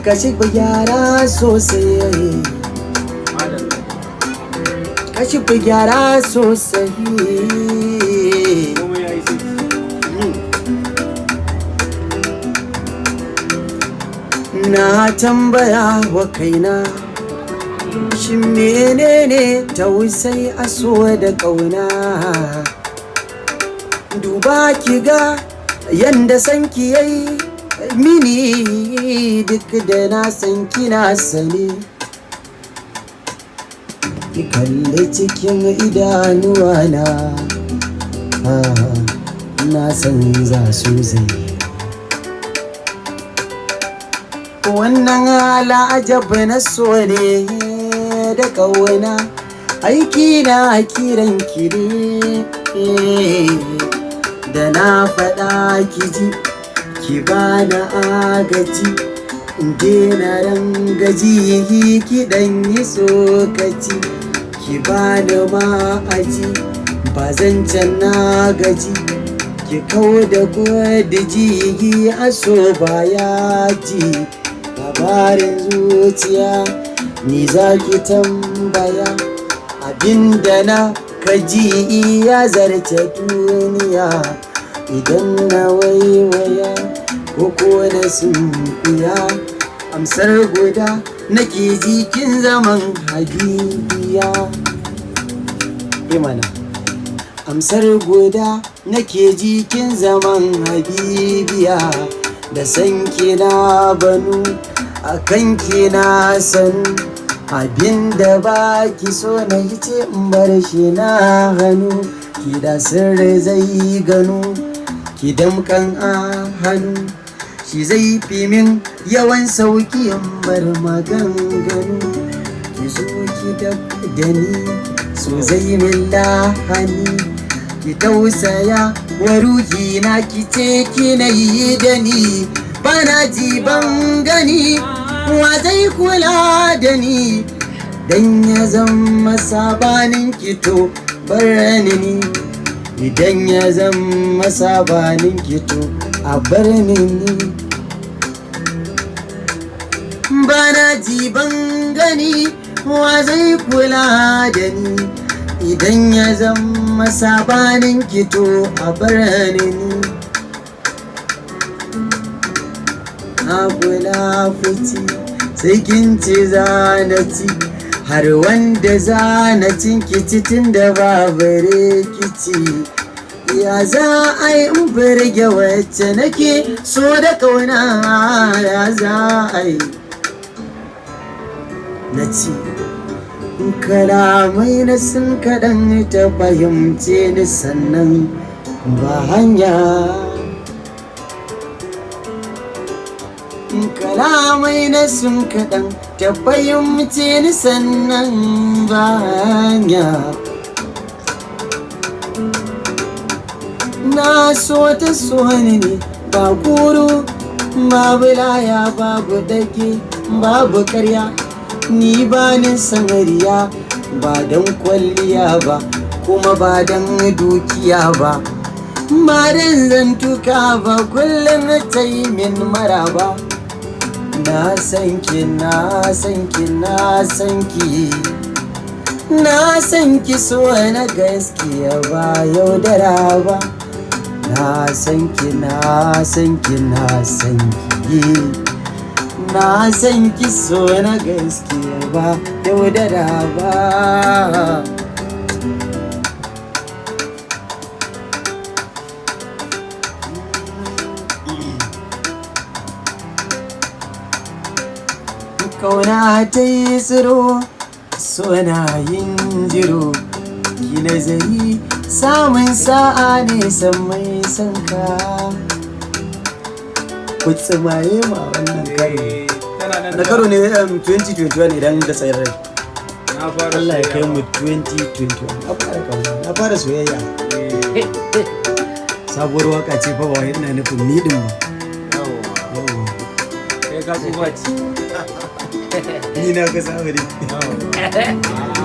Ka shiga gyara sosai. Madalla. Ka shiga gyara sosai. Komai ya yi sai. Na tambaya wa kaina, shin menene tausai a so da ƙauna? Duba ki ga yanda san ki yayi mini, duk da na san kina sani. Ki kalli cikin idanuwana, ah, na san za su zai wannan al'ajab na so ne da ƙauna. Aiki na kiran ki ne, da na faɗa ki ji, ki bani agaji in daina rangaji. Ki ɗan yi tsokaci, ki bani ma'aji, ba zancen na gaji. Ki kau da gwadiji, aso ba ya ji labarin zuciya. Ni za ki tambaya, abinda na kaji ya zarce duniya. Idan na waiwaya ko na sunkuya, amsar guda nake jikin zaman habibiya imana. Amsar guda nake jikin zaman habibiya. Da san na banu, a kan na sanu. Abinda ba ki so na yi ce in bar shi na hannu. Ki da sirri zai ganu, ki damkan a hannu, shi zai fi min yawan sauki in bar maganganu. Ki zo ki dab da ni, so zai min lahani. Ki tausaya wa ruhi na, ki ce ki na yi da ni. Bana ji ban gani, wa zai kula da ni? Dan ya zama sabanin ki, to bar ni. Idan ya zama sabanin ki, to a bar ni ni. Bana ji ban gani, wa zai kula da ni? Idan ya zama sabanin ki, to a bar ni ni. Na kula fici sai kin ci zana ci, har wanda zana cin kici tun da babu rikici. Ya za a yi in burge wacce nake so da kauna? Ya za a yi na ci kalamai na sun kaɗan ta fahimce ni, sannan ba hanya. Kalamai na sun kaɗan ta fahimce ni, sannan ba hanya. Na so ta so ni ne, ba guru babu laya, babu dage, babu karya. Ni ba ni sanariya, ba don kwalliya ba, kuma ba don dukiya ba, ba don zantuka ba. Kullum ta yi min maraba. Na san ki, na san ki, na san ki, na san ki so na gaskiya, ba yaudara ba. Na san ki, na san ki, na san ki, na san ki so na gaskiya, ba yaudara ba. Kauna ta yi tsiro, suna yin jiro. Ki nazari, samun sa'a ne san mai san ka. Ku tsimaye ma wannan karo. Eh, tana nan Na karo ne 2021 idan da tsayar rai. Na fara Allah ya kai soyayya. mu 2021. Na fara kauna, na fara soyayya. Eh, Sabuwar waka ce fa, ba wai ina nufin ni din ba. yawwa. Yawwa. Kai ka tsufa ce. Ni na ga sabari. Yawwa.